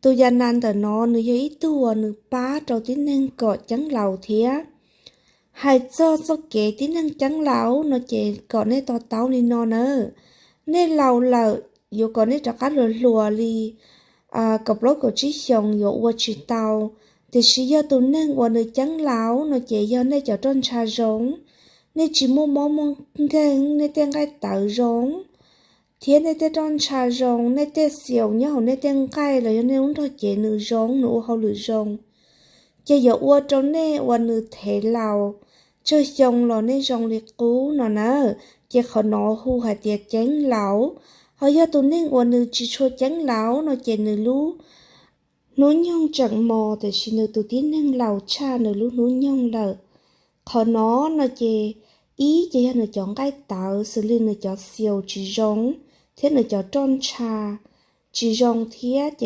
Tus Yas Nas ntawm no nws yog ib tug uas nws pab rau tib neeg kom ceeb laus thiab. Hais txog txoj kev tib neeg ceeb laus no ces kom nej to taub li no na. Nej laus lawm, yuav kom nej rov qab hluas hluas li kaum plaub kaum tsib xyoos yuav ua tsis tau. Tiam sis yog tus neeg uas nws ceeb laus no ces yog nej cov roj ntsha zoo, nej tsis muaj mob muaj nkeeg, nej tej nqaij tawv zoo, thiab nej tej roj ntsha zoo, nej tej xiaus nyob hauv nej tej nqaij los yog nej lub nrog cev nws zoo, nws ua hauj lwm zoo, ces yuav ua rau nej uas nws thev laus tsawg xyoo los nej zoo li qub no na. Ces qhov no hu hais tias ceeb laus. Ho yog tus neeg uas nws tsis tshua ceeb laus no ces nws lub hnub nyoog tseem mos, tiam sis nws tus tib neeg laus tshaj nws lub hnub nyoog lawm. Qhov no no ces ib ces yog nws cov nqaij tawv xws li nws cov xiaus tsis zoo, thiab nws cov roj ntsha tsis zoo thiab ces